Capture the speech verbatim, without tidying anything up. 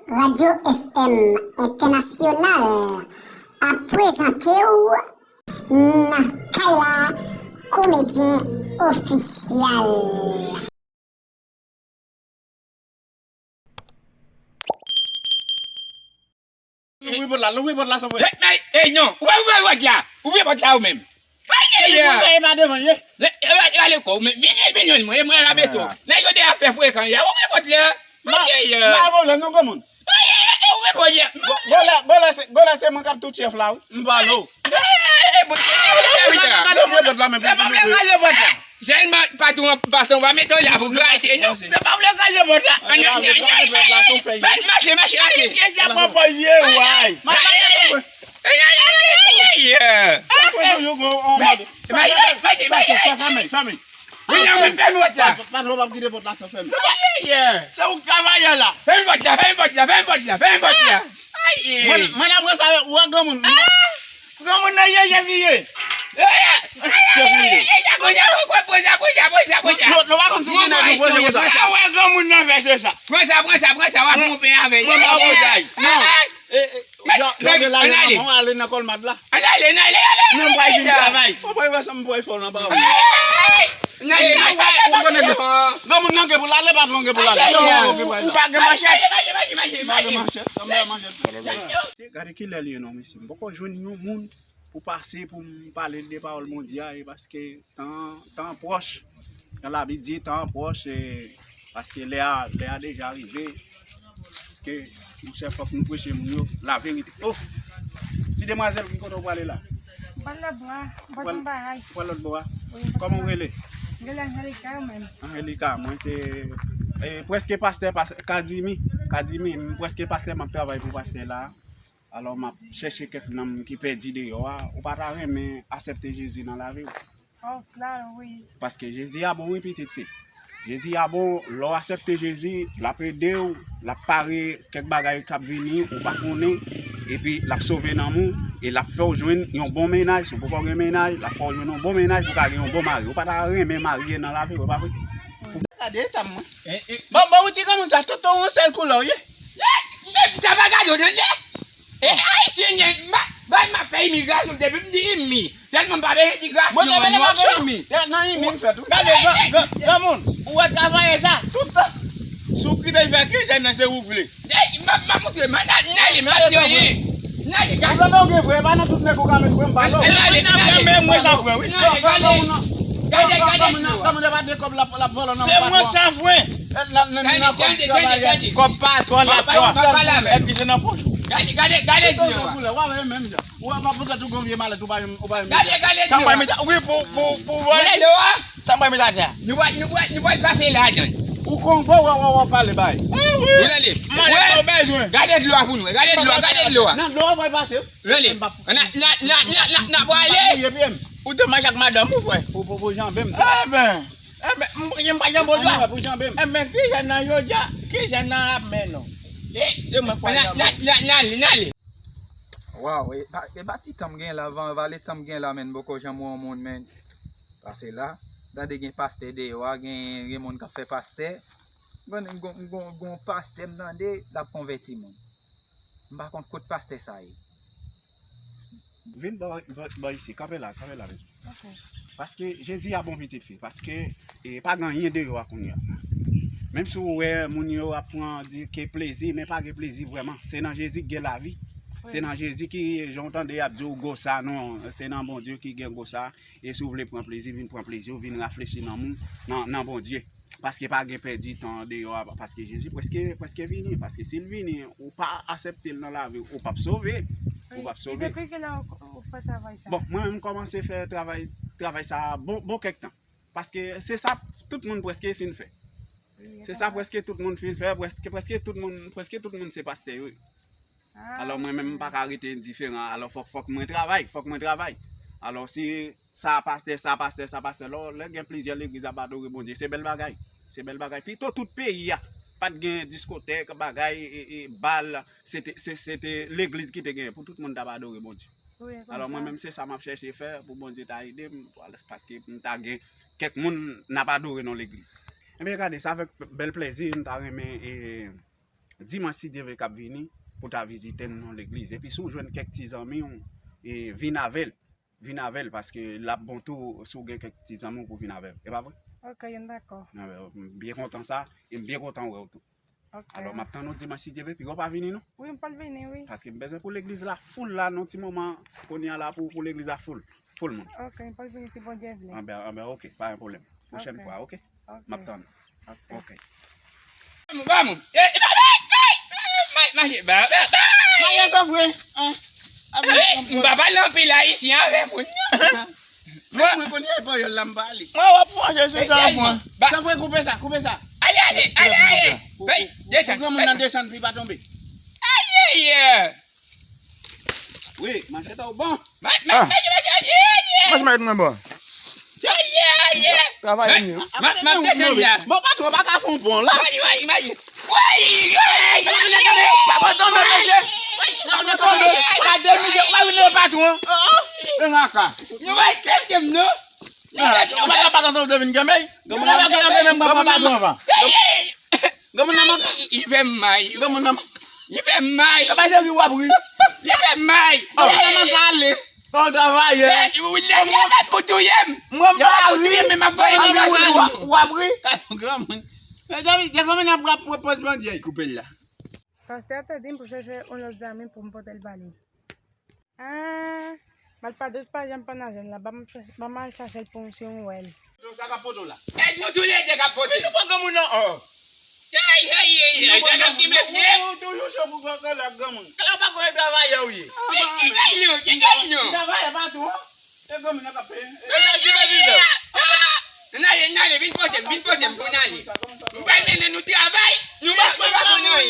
Radyo F M Entènasyonal ap prezante w Nan Kay La, komedyen ofisyal. Louvri pòt la, louvri pòt la, sanfrekan. Ey, ey, non, ou pa ouvri pòt la, ouvri pòt la ou menm. Ay, ay, ay. Ou pa devan, ye. Rale kò w, men, men, men, men, mwen, mwen la beto. Nèg yo deja fè frekan, ya, ouvri pòt la. Ma, ma volè, non, granmoun. Ay, ay, ay, ouvri pòt la. Volè, volè, se, volè, se mwen k ap tout chèf la, wi. M pale w. Gade, gade, ouvri pòt la, men. Se pa vle gade pòt la. Sèlman, patwon, patwon, pa mete w la pou grase, non. Se pa vle gade pòt la. Mache, mache, mache. Ayisyen sa pran pòz vye, way. Mache, mache, mache. Fèmen, fèmen. Patwon p ap kite pòt la san fèmen. Se ou k travayè la. Fèmen pòt la, fèmen pòt la, fèmen pòt la, fèmen pòt la. Mwen, mwen apre sa, ou wè granmoun. Granmoun nan ye, ye vire. Ye vire. Nou, nou pa konn si gen nèg nou poze konsa. Ou wè granmoun nan fè se sa. Pran sa, pran sa, pran sa, w ap monpe avè l. Mwen pa konn sa. Non. Dòmi la, yon manman ale nan kòlmad la. Ann ale, ann ale, ale. Mwen pral vin travay. Ou pa wè sa m pral fè w nan ba ou. Ou konnen granmoun nan gen pou l ale, patwon gen pou l ale. Ou pa gen manchèt. Ou pa gen manchèt. Gade kilè l ye non, mesye. M poko jwenn yon moun pou pase pou m pale de pawòl Bondye a, e paske tan, tan pwòch, jan Labib di, tan an pwòch, e, paske lè a, lè a deja rive, paske, monchè, fòk nou preche moun yo laverite. Oh! Ti demwazèl, ki kote w prale la? M pral lòt bò a, m pral yon bagay. Ou pral lòt bò a? Wi, m pral. Kòman w rele? M rele Angelica, ou menm? Angelica, mwen se, e, prèske pastè, pas-, Kadimi, Kadimi, m prèske pastè, m ap travay pou pastè la. Alò, m ap chèche kèk nanm ki pèdi deyò a. Ou pa ta renmen aksepte Jezi nan lavi w? Oh, klaro, wi. Paske Jezi a bon, wi, pitit fi. Jezi a bon, lè w aksepte Jezi, l ap ede w, l ap pare kèk bagay k ap vini, ou pa konnen, epi l ap sove nanm ou, e l ap fè w jwenn yon bon mennaj. Si w poko gen mennaj, l ap fè w jwenn yon bon mennaj pou w ka gen yon bon mari. Ou pa ta renmen marye nan lavi w, e pa vre? Gade eta m, mwen. Bon, bon, ou ti granmoun sa, tout yon sèl koulè w ye. Sa pa gade w tande. E Ayisyen, m pa, bay m ap fè imigrasyon depi m di imi. Sèlman m pa bezwen di grasyon. Mwen te vle pa gen imi. Nan imi m fèt, wi. Gade, gran, gran, granmoun, ou wè travayè sa, tout tan. Si w kite l fè kizèn nan, se ou k vle. Ey, m ap, m ap montre, m ap, n ale, m ap di anyen. N ale, gade. Ou tande w gen vre, e pa nan tout nèg ou ka met vre, m pa non. N ale, n ale. Mwen sa vre, wi. N ale, gade. Gade, gade. Gade, gade. Se mwen sa vre. Nan, nan, nan, nan, kòb, kòb travayè, kòb patwon, la kòb, èk ki se nan pòch ou. Gade, gade, gade, di yo. Ou wè, pa poutèt ou gon vye malèt, ou pa yon, ou pa yon. Gade, gade, di yo. Sa mwen mete, wi, pou, pou, pou vòlè. Sa mwen mete atè a. Nou pral, nou pral, nou pral pase ladan. Ou kongo, wè, wè, wè, pale bay. Ah, wi. Ou tande? Malèt ou bezwen. Gade dlo a pou nou, gade dlo a, gade dlo a. Nan dlo a, w pral pase. Rele. Nan, nan, nan, nan, nan, nan, pwale. Ou te manje ak madanm ou, frè. Pou, pou, pou janbe m. Eben, eben, m, m pa janbe w dwa. Pou janbe m. Eben, ki jan nan yo dja, ki jan nan ap men nou? Se mwen k pral janbe. Nan, nan, nan, nan, nan. Waw, e pa, e pa ti tan m gen la, van, vale tan m gen la, menn, m poko janm wè yon moun, menn. Pase la, tande gen pastè deyò a, gen, gen moun k ap fè pastè. Gon, gon, gon, gon pastè m tande, l ap konvèti moun. M pa konn kot pastè sa ye. Vin bò, bò, bò isi, kanpe la, kanpe la, mesye. Ok. Paske Jezi a bon pitit fi, paske, e, pa gen anyen deyò a kounye a. Menm si w wè moun yo ap pran di ke plezi, men pa gen plezi vrèman. Se nan Jezi k gen lavi. Wi. Se nan Jezi ki, jan w tande y ap di w gwo sa, non, se nan Bondye ki gen gwo sa. E si w vle pran plezi, vin pran plezi w, vin raflechi nanm ou nan, nan Bondye. Paske pa gen pèdi tan deyò a, paske Jezi prèske, prèske vini. Paske si l vini, ou pa aksepte l nan lavi w, ou p ap sove. Ou p ap sove. Wi, depi kilè ou, ou fè travay sa? Bon, mwen menm m kòmanse fè travay, travay sa a bon, bon kèk tan. Paske se sa tout moun prèske fin fè. Wi, se sa prèske tout moun fin fè, prèske, prèske tout moun, prèske tout moun se pastè yo ye. Alò mwen menm m pa ka rete endiferan. Alò fòk, fòk mwen travay, fòk mwen travay. Alò si sa pastè, sa pastè, sa pastè, lò, lè gen plizyè legliz ap adore Bondye, se bèl bagay. Se bèl bagay. Pito tout peyi a pa t gen diskotèk, bagay, e, e, bal, se te, se, se te legliz ki te genyen pou tout moun t ap adore Bondye. Wi, e konsa. Alò mwen menm se sa m ap chèche fè pou Bondye ta ede m, paske m ta gen kèk moun n ap adore nan legliz. Ebyen gade, se avèk bèl plezi m ta renmen, e, Dimanch, si Dye vle, k ap vini, pou ta vizite n nan legliz. Epi si w jwenn kèk ti zanmi w, e, vin avè l. Vin avè l, paske l ap bon tou si w gen kèk ti zanmi w pou vin avè l. E pa vre? Ok, m dakò. M byen kontan sa, e m byen kontan wè w tou. Ok. Alò, m ap tann ou dimanch, si Dye vle, piga w pa vini non. Wi, m pral vini, wi. Paske m bezwen pou legliz la full la, nan ti moman, kounye a la, pou, pou legliz la full. Full moun. Ok, m pral vini si Bondye vle. Anben, anben, ok, pa gen pwoblèm. Pwochèn fwa, ok? Ok. M ap tann. Ok. Ok. Vamos, vamos. Eh, eh, eh, eh, eh, ma-, mache, ba, ba, ba. Mache sa vre. Hein? Eh, m pa pale anpil ayisyen avè moun nan. Men mwen konn e panyòl la m pale. Mwen w ap fwache sou sa, mwen. Sa vre, koupe sa, koupe sa. Ale, ale, ale, ale. Fè, desann. Pou granmoun nan desann, pou li pa tonbe. Aye, aye. Wi, manchèt ou bon. Ma-, ma-, Ah. Mache, mache, aye, aye. Mwen se mèt mwen bon. Aye, aye. Travay mwen. Ma-, ma-, desann la. Bon, patwon pa ka fè yon pon la. Aye, aye, aye. Woy, woy, woy. Pa tonbe, mesye. Pa tonbe, mesye. Pa tonbe, mesye. Pa vin nan patwon. E kaka. Nou respèkte m, non? Ah, ou pa ka pa tann ou te vin kenbe? Granmoun nan manke kenbe menm granmoun nan manke. Granmoun nan manke. Li fè m mal. Granmoun nan manke. Li fè m mal. Yo pa sèvi w ap ri. Li fè m mal. Granmoun nan manke ale. Bon travayè. Li, li, li, li pou touye m. Mwen m pa ri. Granmoun nan manke w ap ri. Granmoun. Mezanmi, granmoun nan pran pran pòz pandye. Koupe l la. Pastè a te di m pou chèche yon lòt zanmi pou m pote l ba li. Ah, Malpados pa janm pann avè m la. Ban m, ban m al chache l pou m si m wè l. Sa k ap pote w la? E nou toulède k ap pote. Men nou pran granmoun nan, oh. Hey, hey, hey, hey, nou pran granmoun nan. Ou toujou cho pou gran kòlè ak granmoun. Kòlè pa konn travayè ou ye. Ki, ki kay nou? Ki kay nou? Travayè pa tou, hein? E granmoun nan k ap peye. E sa sipèvizè. N ale, n ale, vin pote m, vin pote m pou n ale. M pral mennen nou travay, nou pa, nou pa konn anyen.